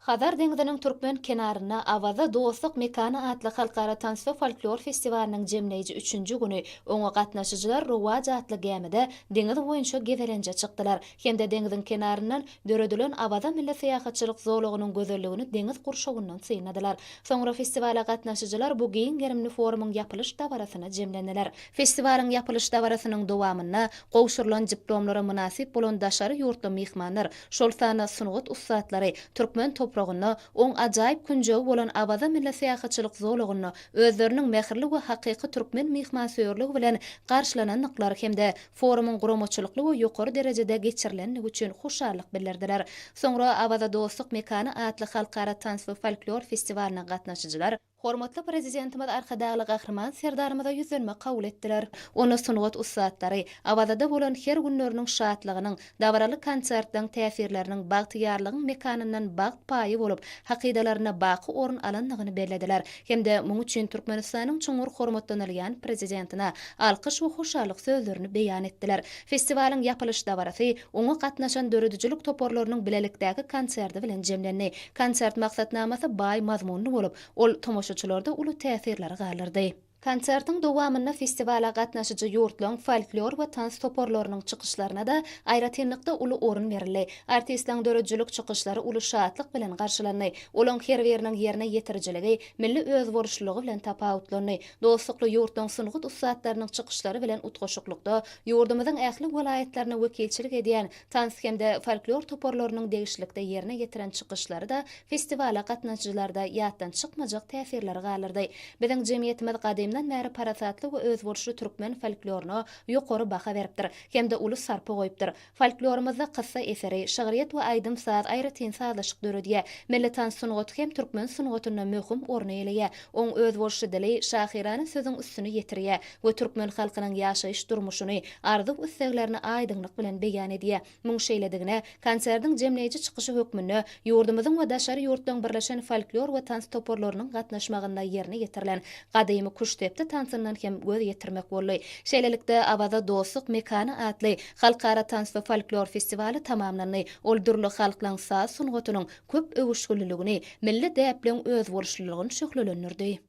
Hazar deňziniň türkmen kenarynda Awaza dostluk mekany atly halkara tans we folklor festiwalynyň jemleýji üçünji güni oňa gatnaşyjylar Rowaç atly gämide deňiz boýunça gezelenje çykdylar hem-de deňziň kenaryndan döredilen Awaza milli syýahatçylyk zolagynyň gözelligini deňiz gurşawyndan synladylar. Soňra festiwala gatnaşyjylar bu giň gerimli forumyň ýapylyş dabarasyna jemlendiler. Festiwalyň ýapylyş dabarasynyň dowamynda gowşurylan diplomlara mynasyp bolan daşary ýurtly myhmanlar, şol sanda sungat ussatlary türkmen topragynda, oň ajaýyp künjegi bolan Awaza milli syýahatçylyk zolagynda özleriniň mähirli we hakyky türkmen myhmansöýerligi bilen garşylanandyklary hem-de forumyň guramaçylykly we ýokary derejede geçirilendigi üçin hoşallyk bildirdiler. Soňra Awaza dostluk mekany atly halkara tans we folklor festiwalyna gatnaşyjylar, Hormatly Prezidentimiz Arkadagly Gahryman Serdarymyza ýüzlenme kabul etdiler. Onda sungat ussatlary Awazada bolan her günleriniň şatlygynyň, dabaraly konsertleň täsirleriniň bagtyýarlygyň mekanyndan bagt paýy bolup, hakydalarynda baky orun alandygyny bellediler hem-de muň üçin Türkmenistanyň çuňňur hormatlanylýan Prezidentine alkyş we hoşallyk sözlerini beýan etdiler. Festiwalyň ýapylyş dabarasy oňa gatnaşan döredijilik toparlarynyň bilelikdäki konserti bilen jemlendi. Konsert maksatnamasy baý mazmunly bolup, ol tomaşaçylarda uly täsirleri galdyrdy. Konsertiň dowamynda festiwala gatnaşyjy ýurtlaryň folklor we tans toparlarynyň çykyşlaryna-da aýratynlykda uly orun berildi. Artistleriň döredijilik çykyşlary uly şatlyk bilen garşylandy. Olaň her biriniň ýerine ýetirijiligi, milli özboluşlylygy bilen tapawutlandy. Dostlukly ýurtlaryň sungat ussatlarynyň çykyşlary bilen utgaşyklykda ýurdumyzyň ähli welaýatlaryna wekilçilik edýän Tans hem-de folklor toparlarynyň degişlilikde ýerine ýetiren çykyşlary-da festiwala gatnaşyjylarda ýatdan çykmajak täsirleri galdyrdy. Biziň jemgyýetimiz gadymdan bäri parasatly we özboluşly türkmen folkloryna ýokary baha beripdir hem-de uly sarpa goýupdyr. Folklorymyzda kyssa eseri, şygryýet we aýdym-saz aýratyn sazlaşyk döredýär. Milli tans sungaty hem türkmen sungatynda möhüm orny eýeleýär. Oň özboluşly dili şahyrana sözüň üstüni ýetirýär we türkmen halkynyň ýaşaýyş-durmuşyny, arzuw-isleglerini aýdyňlyk bilen beýan edýär. Muň şeýledigine, konsertiň jemleýji çykyşy hökmünde ýurdumyzyň we daşary ýurtlaryň birleşen folklor we tans toparlarynyň gatnaşmagynda ýerine ýetirilen gadymy Küştdepdi tansyndan hem göz ýetirmek boldy. Şeýlelikde, Awaza dostluk mekany atly halkara tans we folklor festiwaly tamamlandy. Ol dürli halklaryň saz sungatynyň köp öwüşginliligini, milli däpleriň özboluşlylygyny şöhlelendirdi.